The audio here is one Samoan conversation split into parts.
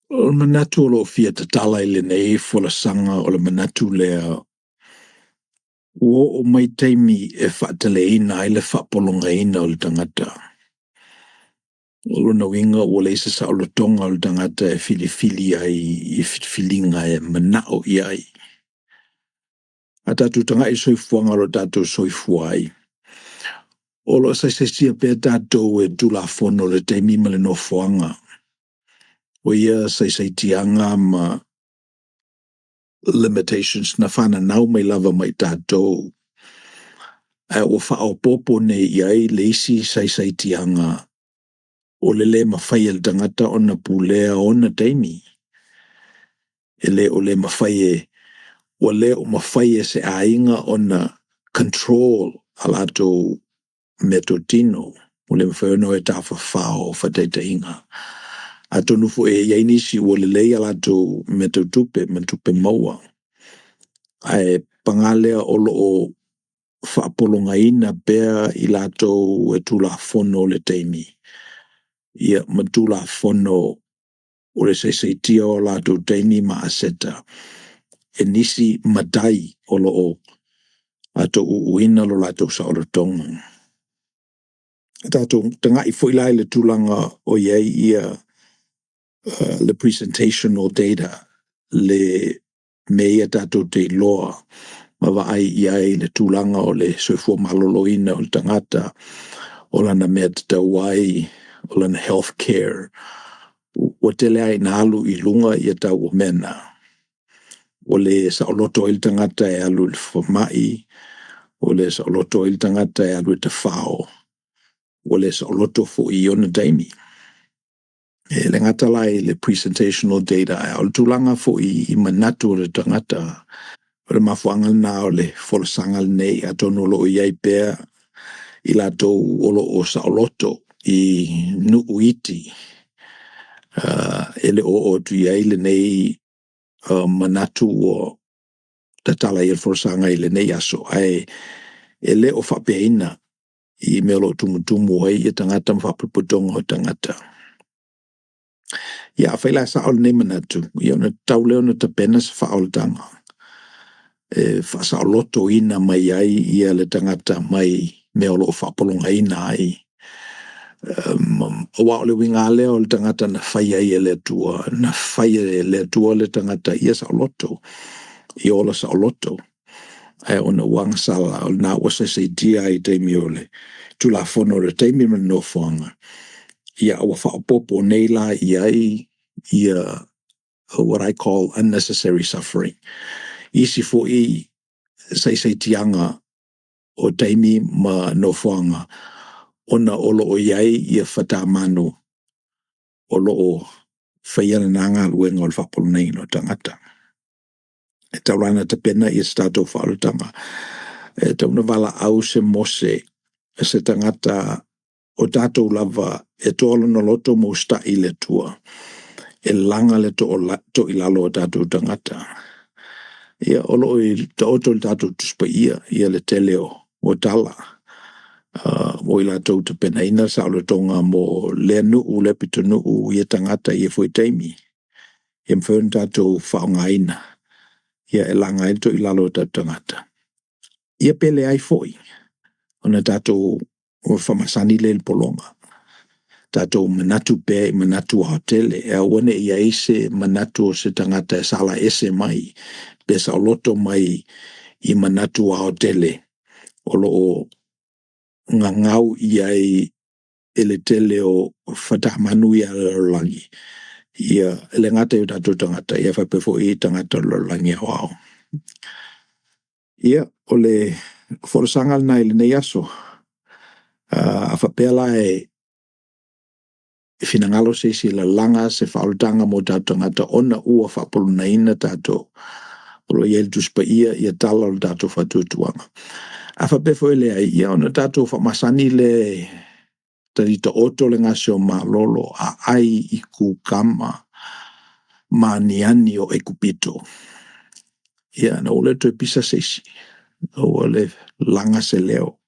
O le manatu o lo o fia tatala i lenei folasaga o le manatu lea ua oo mai taimi e faateleina ai le faapologaina o le tagata. O lona uiga ua leai se saolotoga o le tagata e filifili ai i filifiliga e manao i ai. A tatou tagai i le soifuaga o lo o tatou soifua ai, o lo o saisaitia pea tatou e Tulafono o le taimi ma le nofoaga o ia saisaitiaga ma limitations na fananau mai lava ma i tatou, ae ua faaopoopo nei i ai le isi saisaitiaga o le le mafai e le tagata ona pulea ona taimi. E le o le mafai e ua le o mafai e se aiga ona control a latou meatotino, ua le mafai ona o e tafafao, faataitaiga. Atonu foi e i ai nisi ua lelei a latou mea tau tupe ma tupe maua, ae paga lea o lo o faapologaina pea i latou e Tulafono o le taimi, ia ma Tulafono o le saisaitia o latou taimi ma aseta e nisi matai o lo o uuina lo latou saolotoga. A tatou tagai foi la i le tulaga o i ai le presentational data, le mea ia tatou te iloa ma vaai i ai i le tulaga o le soifua maloloina o le tagata, o lana mea e tatau ai, o lana health care, ua tele lava ina alu i luga tau o mea na, ua le saoloto ai le tagata e alu i le falemai, ua le saoloto ai le tagata e alu e tafao, ua le saoloto foi i ona taimi. E le gata la i le presentational data, a o le tulaga foi i manatu o le tagata. O le mafuaaga lena o le folasaga lenei, atonu o lo o i ai pea i latou o lo o saoloto i nuu iti e le o oo atu i ai lenei manatu ua tatala ai le folasaga i lenei aso, ae le o faapeaina i mea o lo o tumutumu ai tagata ma faalapotopotoga o tagata. Ia afai la e sao lenei manatu, ia ona tatau lea ona tapena se faaolataga e faasaolotoina mai ai le tagata mai mea o lo o faapologaina ai, aua o le uiga lava lea o le tagata na fai ai e le Atua, na fai e le Atua le tagata ia saoloto, ia ola saoloto. Ae ona ua agasala, o lena ua saisaitia ai i taimi o le Tulafono o le taimi ma le nofoaga, ia ua faaopoopo nei la i ai ia what I call unnecessary suffering, isi foi saisaitiaga o taimi ma nofoaga ona o lo o i ai fatamanu o lo o faia lena galuega o le faapologaina o tagata. E tatau la ona tapena se tatou faaolataga, e tatau ona valaau se Mose se tagata o tatou lava e toa lona loto ma usitai i le Atua e laga le toilalo o tatou tagata. Ia, o lo o taoto i le tatou Tusi Paia le tele o tala mo i latou e tapenaina le saolotoga mo lea nuu, lea pitonuu, ia tagata i ia foi taimi, ia mafai ona tatou faaaogaina e laga ai le toilalo o tatou tagata, ia pe leai foi, ona tatou faamasani lea i le pologa. Tatou manatu pea i manatu aoaotetele, e aua ne i i ai se manatu o se tagata e sala ese mai pe saoloto mai i manatu aoaotetele o lo o gagau i ai e le tele o fatamanu ia a le lalolagi, e le gata i o tatou tagata, ae faapea foi tagata o le lalolagi aoao. Ia, o le folasaga lena i lenei aso. A faapea la e finagalo se isi e lalaga se faaolataga mo tatou tagata ona ua faapologaina tatou, o lo o i ai i le Tusi Paia tala o le tatou faatuatuaga. A faapea foi e leai, ia ona tatou faamasani lea e talitaoto le gase o malolo, aai i kukama ma aniani o Aikupito, ia ona aua lea ne i toe pisa se isi, aua le laga se leo.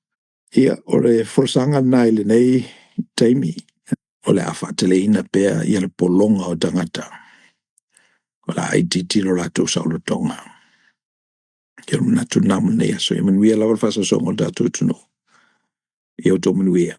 Ia, o le folasaga lena i lenei taimi, o le a faateleina pea le pologa o tagata. faaitiiti lo latou saolotoga. Ia, o le manatu lena mo lenei aso. Ia manuia lava le faasoasoaga o le tatou atunuu. Ia outou manuia.